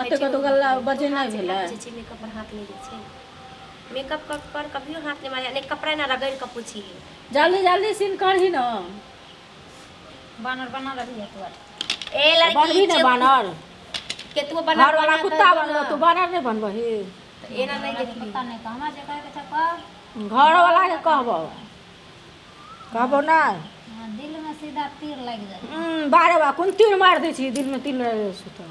एते कतौ गल्ला बजेनाइ भेलै। छै मेकअप पर हाथ नहि दै छै, मेकअप पर कभियो हाथ नहि मारे, नहि कपड़ा ना रगड़ के पोछी। जल्दी जल्दी सीन करही न। बानर बना रही है तू। ए लड़की, बनबही ने बानर। केतबो बानर घरवाला बना कुत्ता दो बनबो ना। तू बानर नहि बनबही। तऽ एना नहि देखली। पता नहीं कहाँ जे कहे के छै कह। घरवाला के कहबो, कहबो नहि। हाँ, दिल में सीधा तीर लागि जाए। बारे बा, कोन तीर मारि दै छी? दिलमे तीर लागि जाइ छै तऽ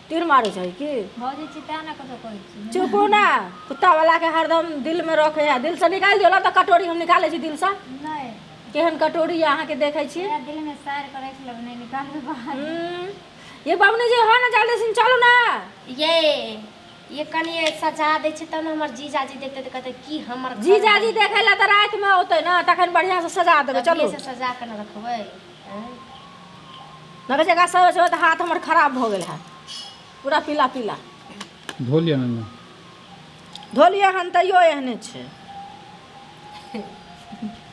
तीर मारै छै की? भौजी चिता ने कतौ कहै छी। चुपू ना। कुत्ता वाला के हरदम दिल में रखे है, दिल से निकालि दियौ। तऽ कटोरी हम निकालै छी दिल से। नहीं। केहन कटोरी यऽ अहाँके देखै छी। इएह दिल में सार करै छल, नहीं निकालबै बाहर। ये बाबनी जी हो ना, जल्दी से चलू ना। ये कनि सजा दै छै तब ने हमर जीजाजी देखते तऽ कहते की हमर घर। जीजाजी देखै लए तऽ रातिमे औतै ने, तखन बढ़िआँ से सजा देबै। चलू। तभिए से सजा के ने रखबै आँय? लगै छै एकरा सजबै सजबै तऽ हाथ हमर खराब भऽ गेल है, पूरा पीला पीला। धो लिअ ने। धोलियै हन तैयो एहने छै।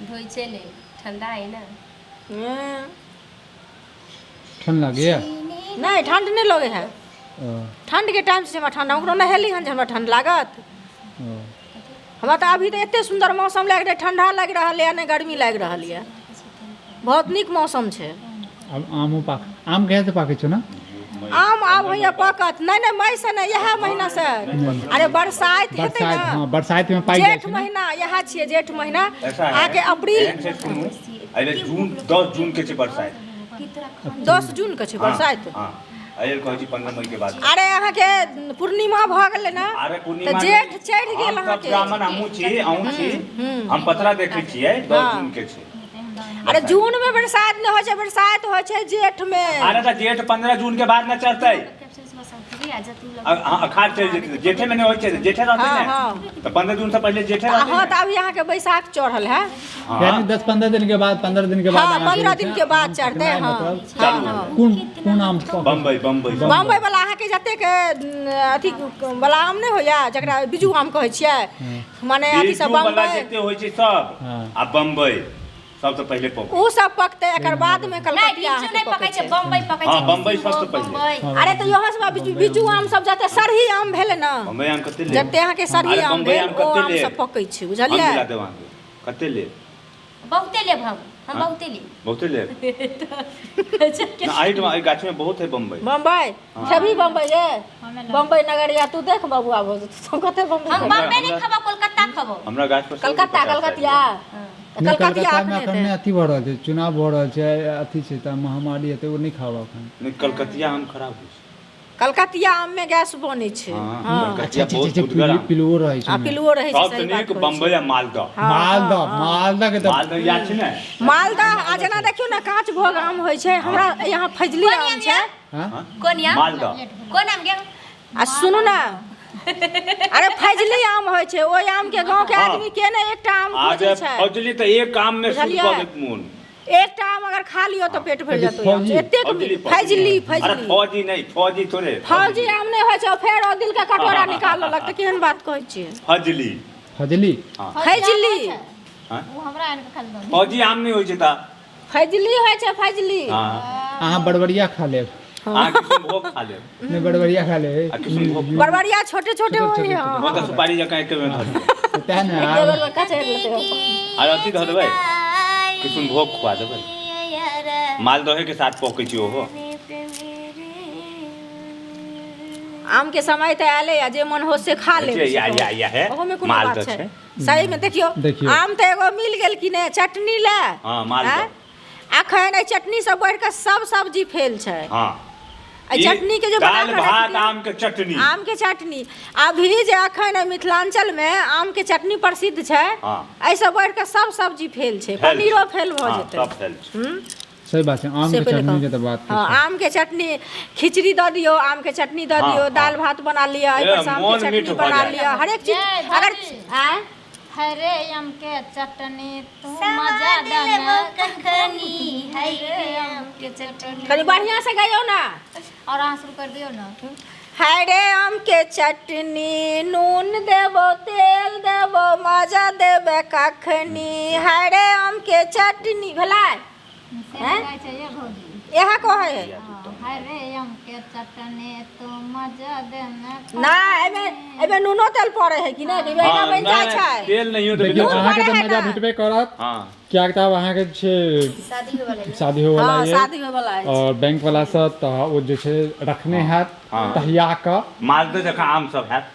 धोइ छै ने, ठंडा है ने। ठंड लागैया? नहि, ठंड नहि लगै है। ओ। ठंडके टाइम से हमरा ठंडा, ओकरो नहेली हन जे हमरा ठंड लागत? ओ। हमरा तऽ अभी तऽ एते सुन्दर मौसम लागि रहल, ठंडा लागि रहल यऽ, नहि गर्मी लागि रहल यऽ। बहुत नीक मौसम छै। आब आमो पाक, आम कहिया से पाकै छौ ने? आम आब होइए पकत। नहि नहि, मई से नहि, इएह महीना से। अरे बरसाइत हेतै। बरसाइत। ने हँ, बरसाइत मे पाकि जाइ जेठ छै ने। महीना इएह छियै, जेठ महीना। ऐसा है। अहाँके अप्रील। एहन छै, सुनू, एहि जून, 10 जून के छै बरसाइत। 10 जून के छै बरसाइत? हँ, एहि लेल कहै छी 15 मई के बाद। अरे अहाँके पूर्णिमा भऽ गेलै ने। अरे पूर्णिमा। तऽ जेठ चढ़ि गेल। हम सब अहाँके ब्राह्मण हमहूँ छी, अहूँ छी। हम पतरा देखै छियै, 10 जून के छै। अरे जून मे बरसात नहि होइ छै, बरसात होइ छै जेठ मे। अरे तऽ जेठ 15 जून के बाद न चढ़तै? अखाड़ चलि जेतै, जेठे मे नहि होइ छै? जेठे रहतै ने। तऽ 15 जून से पहिले जेठे रहतै हँ। ने। तऽ अभी अहाँके बैसाख चढ़ल है। हँ। यानी 10-15 दिन के बाद, 15 दिन के बाद। हँ। अहाँके 15 जे दिन छै के बाद आम चढ़तै। पकनाइ हँ। मतलब हँ हँ। कोन कोन आम पकै छै? बम्बई, बम्बई। बम्बई वाला। अहाँके जतेक अथी वाला आम नहि होइया, जकरा बीजू आम कहै छियै, माने अथी सब बीजू वाला बम्बई। जते होइ छै सब। आ बम्बई सबसँ पहिले पकै। ओ सब पकतै, एकर बाद मे नहि कलकतिया बिज्जू अहाँके नहि पकै पकै छै। छै। बम्बई पकै हँ, छै। बम्बई किसिमभोग, सबसँ पहिले। बम्बई। अरे तऽ इहो सब बीजू, बीजू आम सब जते सरही आम भेलै ने, बम्बई आम कते लेब? जते अहाँके सरही अरे आम बम्बई भेल आम ओ कते आम लेब? सब पकै छै, हम बुझलियै? दिला देब अहाँके, कते लेब? बहुते लेब हम हाँ? बहुते लेब। बहुते लेब ना? एहिठाम एहि गाछ में बहुत है बम्बई। बम्बई खेबही? बम्बई ये बम्बई नगरिया तू देख बबुआ, भऽ जेतौ। सब कते बम्बई हम हमरा- बम्बई नहि हमरा- खबो, कोलकाता खबो। हमरा गाछ पर कलकत्ता। 50 कलकतिया। नहि। कलकतिया। कलकत्तामे एखन एखन हेतै। नहि, अथी भऽ रहल छै, चुनाव भऽ रहल छै, अथी छै तऽ महामारी हेतै, ओ नहि खाब एखन। नहीं, कलकतिया आम खराब होइ छै। कलकतिया आम में गैस बनै छै। हँ। हँ। कलकतिया अच्छा। बहुत अच्छा। गुदगर आम। पिलुओ रहै छै आ ओहिमे। पिलुओ रहै छै। सबसँ सही बात नीक कहै छी। बम्बई आ मालदह। मालदह, मालदह के तऽ मालदह याद छै ने? मालदह। आ जेना देखियौ ने, काँच भोग आम होइ छै, हमरा यहाँ फजली आम छै। हँ? कोन आम? मालदह। कोन आम गे? आ सुनू ने, अरे फजली आम होइ छै, ओहि आम के गाँव के आदमी के ने एकटा आम आ खोजै जे छै। फौजली तऽ एक आम मे शुद्ध बुझलियै? कऽ देत मोन। एकटा आम अगर खा लियौ तऽ पेट भरि जेतौ ओहि आम से। फौजी। एतेक फौजली। फजली। अरे फजली। फौजी नहि, फौजी थोड़े। फौजी आम नहि होइ छै, फेर ओ दिल के कटोरा निकाल लेलक तऽ केहन बात कहै छियै? फजली। फजली। फजली। हाँ? ओ हमरा आनि कऽ खाली दऽ। फौजी आम नहि होइ छै तऽ। फजली होइ छै, फजली। हँ। अहाँ बड़बड़िया खा लेब। अहाँ किशनभोग खा लेब। नहि, बड़बड़िया खा लेब। आ किशनभोग। बड़बड़िया छोटे छोटे छोटे होइ छोटे। हँ। ओ तऽ सुपारी जकाँ एके बेर धऽ देबै। तेँ ने। एक बेर मे कचरि लेतै। आर अथी धऽ देबै, किशनभोग खुआ देबै। मालदहे के साथ पकै छै ओहो। आम के समय तऽ आयले आ जे मन हो से खा लेब। छै, या या या है। ओहोमे कोनो मालदह बात छै? छै। सही मे देखियौ। देखियौ। आम तऽ एगो मिल गेल कि ने चटनी लए। हँ, मालदह। आँय? अखन एहि चटनी से बढ़ि कऽ सब सब्जी फेल छै। एहि चटनी के जे बना दालि कऽ राखि भात दियौ। आम के चटनी। आम के चटनी अभी जे अखन एहि मिथिलांचल मे आम के चटनी प्रसिद्ध छै। एहिसँ बढ़ि कऽ सब सब्जी फेल छै। फेल। पनीरो फेल भऽ जेतै। सब फेल छै। सही बात छै, आम से के पहिले चटनी के कहू। तऽ बात हँ, आम के चटनी, खिचड़ी दऽ दियौ, आम के चटनी दऽ दियौ, दालि भात बना लिअ, एहि ए, पर से आम के मोन चटनी मीठ भऽ बना जायत। लिअ, हरेक चीज जय अगर भाभी। आँय। हरे आम के चटनी तू मजा दना कखनी है रे आम के चटनी। कनि बढ़िआँ से गैयौ ने। और अहाँ शुरू कर दियौ ने। हाय रे आम के चटनी, नून देबो तेल देबो, मजा देबे कखनी, हाय रे आम के चटनी भेलै। से नहि गाय छै ये भौजी। इएह कहै है। हरे आम के चटनी तू मजा देने नहि, एहिमे एहिमे नूनो तेल पड़े है कि नहि? कि एहिना हाँ, बनि जाइ नहि, छै। तेल नहीं हो देखियौ, तऽ अहाँके तऽ पड़े है मजा ना। भेटबे करत, हाँ। कियाकि तऽ आब अहाँके जे छै शादी होय वाला। शादी होयवला हँ, ये शादी होयवला अछि। और बैंक वाला से तऽ ओ जे छै रखने हैत हाँ। तहिया कऽ। मालदह जकाँ आम सब हैत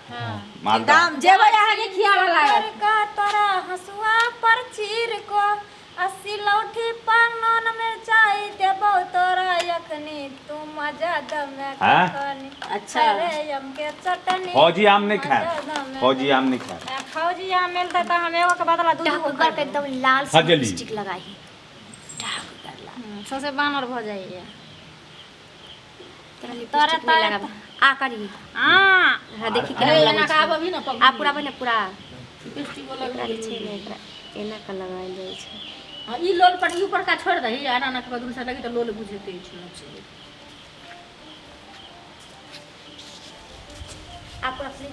मालदह। दाम जेबै अहाँके खियाबऽ लागत। का तोरा हसुआ पर चीर को अस्सी लौठी पर नून मिरचाई देबौ तोरा अखनी तू मजा दमे हाँ? कखनी। अच्छा। हरे आम के चटनी फौजी आम नहीं खाए, मजा दमे। फौजी आम नहीं खाए। फौजी आम मिलतै तऽ हम एगो के बदला दू दूगो डाक के एकदम लाल से हजली। लिपस्टिक लगाही, डाक लाल। सौंसे बानर भऽ जाइए। तोरा लिपस्टिक नहीं लगाब आ करी। आ। हां, देखी केना अरे लगै एना छै। आब अभी ने। आ पूरा बने पूरा एकरा जे छै ने, एकरा एना के लगायल जाइ छै। हँ, ई लोल पर ई ऊपरका छोड़ि दही आ एना एना के दुनू साइड लगी तऽ लोल बुझेतै छै। आ पूरा खुली।